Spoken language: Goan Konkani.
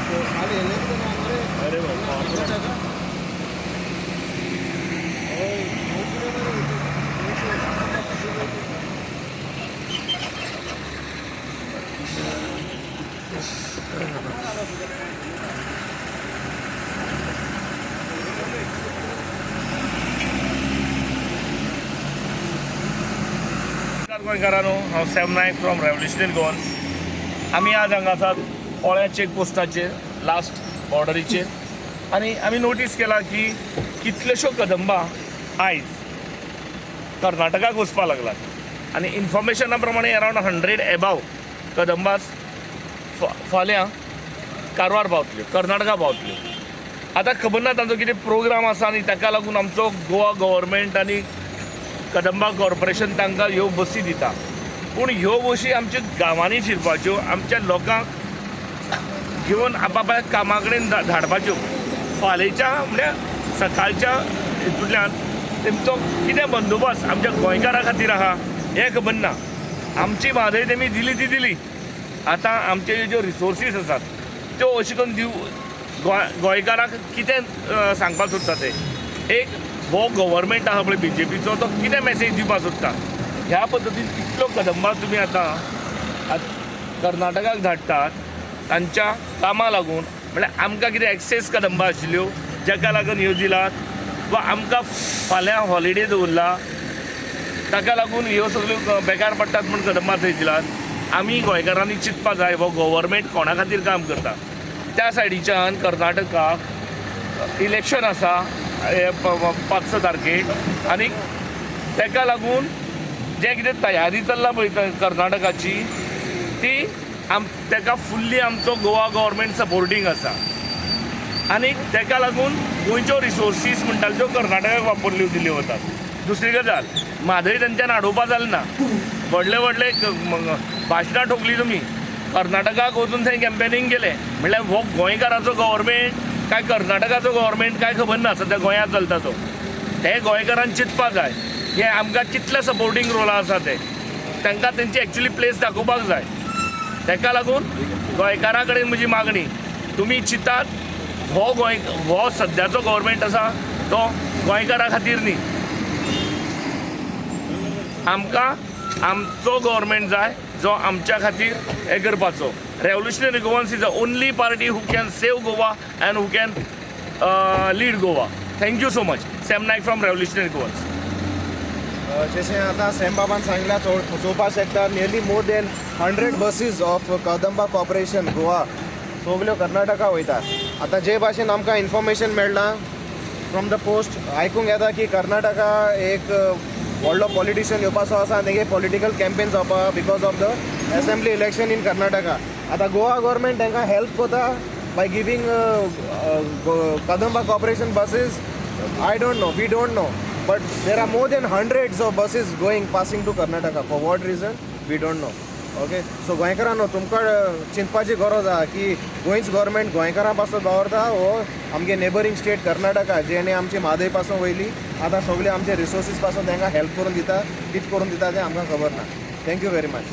अरे बाबा. नमस्कार गोंयकारांनो, हांव Sam Naik from revolutionary Goans. आमी आज हांगा आसात पोळ्या चेक पोस्टाचेर, लास्ट बॉर्डरीचेर, आनी आमी नोटीस केला की कितल्योश्यो कदंबा आयज कर्नाटकाक वचपाक लागलात आनी इन्फॉर्मेशना प्रमाणे अरावंड 100 एबाव कदंबास फाल्यां कारवार पावतल्यो, कर्नाटका पावतल्यो. आतां खबर ना तांचो कितें प्रोग्राम आसा आनी ताका लागून आमचो गोवा गव्हर्मेंट आनी कदंबा कॉर्पोरेशन तांकां ह्यो बसी दिता. पूण ह्यो बशी आमच्या गांवांनी शिरपाच्यो, आमच्या लोकांक घेवन आपापल्या कामा कडेन धाडपाच्यो. फाल्याच्या म्हळ्यार सकाळच्या हितूंतल्यान तेमचो कितें बंदोबस्त आमच्या गोंयकारां खातीर आहा हें खबर ना. आमची म्हादय तेमी दिली ती दिली, आतां आमचे ज्यो रिसोर्सीस आसात त्यो अशें करून दिव गोंयकारांक कितें सांगपाक सोदता ते. एक हो गव्हर्मेंट आहा पळय बीजेपीचो, तो कितें मॅसेज दिवपाक सोदता. ह्या पद्दतीन इतल्यो कदंबा तुमी आतां कर्नाटकाक धाडटात तांच्या कामां लागून, म्हळ्यार आमकां कितें एक्सेस कदंबा आशिल्ल्यो जाका लागून ह्यो दिलात, वा आमकां फाल्यां हॉलिडे दवरला ताका लागून ह्यो सगळ्यो बेकार पडटात म्हूण कदंबा थंय दिलात. आमी गोंयकारांनी चिंतपा जाय हो गव्हर्मेंट कोणा खातीर काम करता. त्या सायडीच्यान कर्नाटकाक इलेक्शन आसा 5 तारखेक, आनी ताका लागून जें कितें तयारी चल्ला पळय कर्नाटकाची ती ताका फुल्ली आमचो गोवा गव्हर्मेंट सपोर्टींग आसा. आनी ताका लागून गोंयच्यो रिसोर्सीस म्हणटाले त्यो कर्नाटकाक वापरल्यो दिल्यो वतात. दुसरी गजाल, म्हादय तेंच्यान हाडोवपा जालें ना. व्हडले व्हडले भाशणां ठोकली तुमी, कर्नाटकाक वचून थंय कॅम्पेनींग केलें. म्हणल्यार हो गोंयकाराचो गव्हर्मेंट काय कर्नाटकाचो गव्हर्मेंट काय खबर ना. सद्या गोंयांत चलता तो, ते गोंयकारान चिंतपा जाय हे आमकां कितले सपोर्टींग रोल आसा ते, तांकां तेंची एक्चुली प्लेस दाखोवपाक जाय. ताका लागून गोंयकारां कडेन म्हजी मागणी, तुमी चिंतात हो गोंय हो सद्याचो गव्हर्मेंट आसा तो गोंयकारां खातीर न्ही. आमकां आमचो गव्हर्मेंट जाय जो आमच्या खातीर हें करपाचो. Revolutionary Goans is the only party who can save Goa and who can lead Goa. Thank you so much. Sam Naik from revolutionary Goans. जशें आतां सॅम बाबान सांगलां, चोवपाक शकता nearly more than 100 buses of Kadamba corporation Goa सगल्यो कर्नाटका वयता. आतां जे भाशेन आमकां इन्फॉर्मेशन मेळ्ळां फ्रॉम the post, आयकूंक येता की कर्नाटका एक व्हडलो पॉलिटिशियन येवपाचो आसा, तेगे पॉलिटिकल कॅम्पेन जावपा because of the assembly election in Karnataka. आतां गोवा गव्हर्मेंट तांकां हेल्प करता by giving Kadamba corporation buses. I don't know, we don't know, but there are more than hundreds of buses going passing to Karnataka. For what reason we don't know. Okay, so गोंयकारांनो तुमकां चिंतपाची गरज आहा की गोंयच गव्हर्मेंट गोंयकारां पासून वावरता हो आमगे नेबरींग स्टेट कर्नाटका, जेणे आमची म्हादय पासून वयली आतां सगळे आमचे रिसोर्सीस पासून तांकां हेल्प करून दिता, कितें करून दिता तें आमकां खबर ना. Thank you very much.